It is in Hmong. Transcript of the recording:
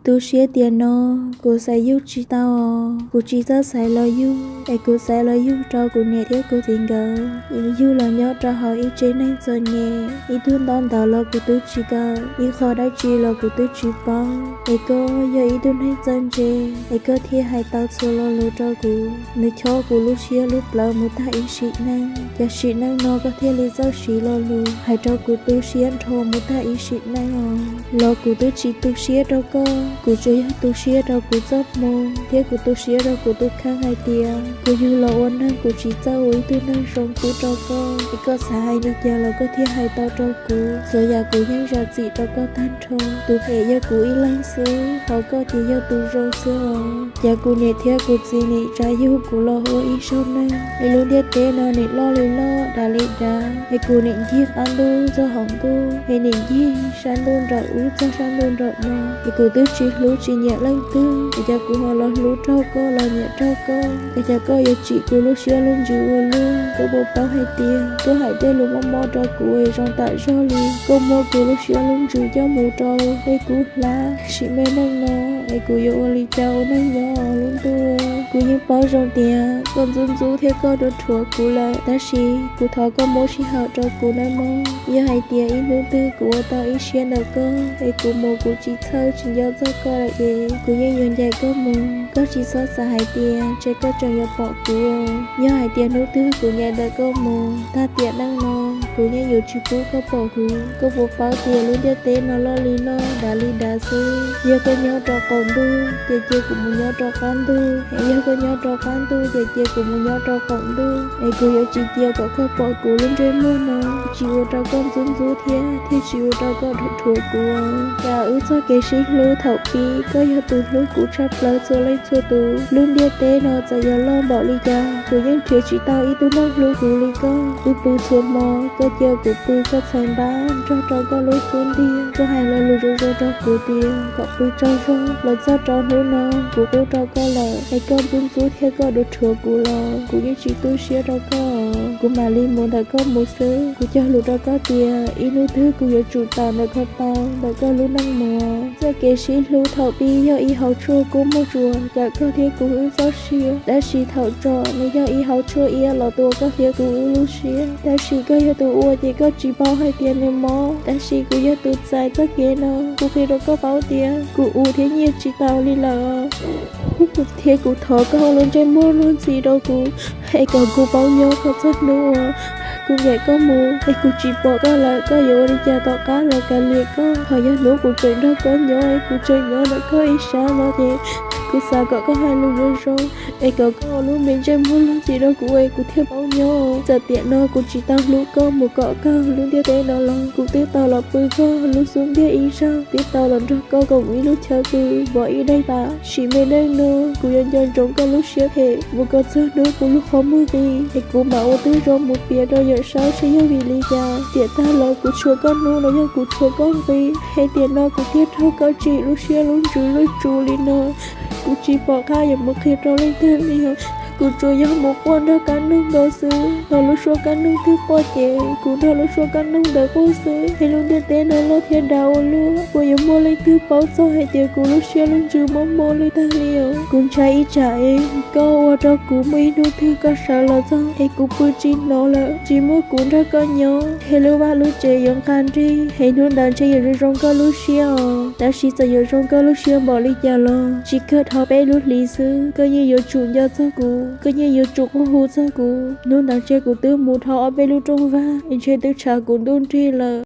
Tu siab tias no kuv xaiv yug tsis tau os. Kuv tsis txawj xaiv los yug, es kuv xaiv los yug rau kuv niam thiab kuv txiv nkawd, yug los nyob rau hauv ib tsev neeg txom nyem. Ib tug ntaub ntawv los kuv twb tsis kawm, ib qho dab tsi los kuv twb tsis paub. Es koj yog ib tug neeg txawj ntse, es koj thiaj hais tau txhua lo lus rau kuv. Nws chob kuv lub siab lub plawv mus tag ib sim neej. Cas sim neej no koj thiaj li txawj siv lo lus hais rau kuv tu siab nrho mus tag ib sim neej os. Los kuv twb tsis tu siab rau koj, kuv tsuas yog tu siab rau kuv txoj hmoo thiab kuv tu siab rau kuv tus kheej hais tias kuv yug los ua neeg kuv tsis txawj ua ib tug neeg zoo pub rau koj. Es koj xav hais li cas los koj thiaj hais tau rau kuv. Txhua yam kuv yeej zam txim rau koj tag nrho. Tus phem yog kuv ib leeg xwb, ho koj ces yog tus zoo xwb os. Cas kuv niam thiab kuv txiv nim tsa yug kuv los ua ib zaug neeg, es lub ntiaj teb no nim loj li loj, dav li dav, es kuv nim ncig qab ntuj txog hauv ntuj, es nim ncig sab ntuj nram ub txog sab ntuj nram no, es kuv twb tsis hlub tsis nyiam leej twg, es cas kuv ho los hlub raug koj los nyiam raug koj? Es cas koj yuav tsim kuv lub siab lub ntsws ua luaj? Koj puas paub hais tias koj hais tej lus mob mob rau kuv es zoo tam zog li. Koj muab kuv lub siab lub ntsws coj mus rau peb kub hlab. Sim me neej no es kuv yuav ua li cas ua neej nyob lub ntuj? Kuv yeej paub zoo tias koj ntxub ntxub thiab koj ruam rhuav kuv lawm, tab sis kuv thov koj muab sij hawm rau kuv nawb mog. Yog hais tias ib hnub twg kuv ua tau ib siab ntawm koj, es kuv mus kuv tsis txhawj tsis nco txog koj lawm ces kuv yeej yuav ncaim koj mus. Koj tsis txhob xav hais tias ntshe koj tseem yuav pom kuv. Yog hais tias hnub twg kuv ncaim ntawm koj mus, tag tiam neej no kuv yeej yuav tsis pub koj pom kuv. Koj puas paub tias lub ntiaj teb no loj li loj, dav li dav xwb. Yog koj nyob rau qaum ntuj ces cia kuv mus nyob rau qab ntuj, es yog koj nyob rau qab ntuj ces cia kuv mus nyob rau qaum ntuj. Es kuv yuav tsis cia kom koj pom kuv lub ntsej muag no, tsis ua rau koj ntxub ntxub thiab thiaj tsis ua rau koj ruam rhuav kuv. Cas wb txoj kev sib hlub thaum pib, koj yog tus hlub kuv tshaj plaws txhua leej txhua tus. Lub ntiaj teb no txawm yuav loj npaum li cas, kuv yeej nrhiav tsis tau ib tug neeg hlub kuv li koj. Wb pw txhua hmo, koj cia kuv pw koj txhais npab nrog rau koj lub xub ntiag. Koj hais lo lus zoo zoo rau kuv tias kom pw tsaug zog. Los txog rau hnub no kuv qub rau koj lawm, es koj ntxub ntxub thiab koj ruam rhuav kuv los kuv yeej tsis tu siab rau koj. Kuv mam li mus ntawm koj mus xwb. Kuv cog lus rau koj tias ib hnub twg kuv yuav tsum tawm ntawm koj tau, ntawm koj lub neej mus. Txoj kev sib hlub thaum pib yog ib hauv tshuaj kub muag tsuas cawm koj thiab kuv wb txoj sia, tab sis thaum tso nws yog ib hauv tshuaj iab los tua koj thiab kuv wb lub siab. Tab sis koj yog tus ua ces koj tsis paub hais tias nws mob, tab sis kuv yog tus txais txoj kev no. Kuv qhia rau koj paub tias kuv ua thiab nyiaj tsis tau li lawm, thiab kuv thov koj ua lub ntsej muag luag ntxhi rau kuv, es kom kuv paub nyob kom txog hnub uas kuv ncaim koj mus es kuv tsis pom koj lawm, koj yuav ua li cas tom qab los kav liam koj. Ho yog hnub kuv tseem nrog koj nyob es kuv tseem nyob ntawm koj ib sab no ces kuv xav kom koj hais lus zoo zoo, es kom koj ua lub me ntsej muag luag ntxhi rau kuv es kuv thiaj paub nyob. Txawm tiam no kuv tsis tau hlub koj mus kom kawg lub ntiaj teb no los kuv twb tau los pw koj lub xub ntiag ib zaug, twb tau los nrog koj koom ib lub chaw pw, npog ib daim pam. Sim me neej no kuv yuav nco ntsoov koj lub siab phem mus kom txog hnub kuv lub qhov muag nqis, es kuv mam ua tib zoo mus piav rau yawm saub seb yog vim li cas. Tiam tag los kuv tshuav koj hnub los yog kuv tshuav koj nqi, es tiam no kuv thiaj raug koj tsim lub siab lub ntsws lub tsu li no. Kuv tsis pom qab yuav mus qhia rau leej twg li os. Kuv tsuas yog mus quaj nrog kab noog nkaus xwb, thaum lub suab kab noog twg quaj ces kuv nrog lub suab kab noog ntawd quaj xwb. Es lub ntiaj teb no loj thiab dav ua luaj, puas yuav muaj leej twg paub txog hais tias kuv lub siab lub ntsws mob mob li tag li os. Kuv ntshai ib tsam es koj ua rau kuv muaj ib hnub twg koj sawv los txog es kuv pw tsis hnov lawm, tsis muaj kuv nrog koj nyob, es lub vaj lub tsev yuav nqag nrig, es hnub ntawd ntshe yuav zoo zoo koj lub siab os. Tab sis txawm yuav zoo koj lub siab npaum li cas los tsis kawg dhau peb lub hlis xwb, koj yeej yuav tsum nco txog kuv, koj yeej yuav tsum quaj hu txog kuv. Hnub ntawd ntshe kuv twb mus dhau ob peb lub rooj vag, es ntshe twb tshav kuv ntuj nrig lawm.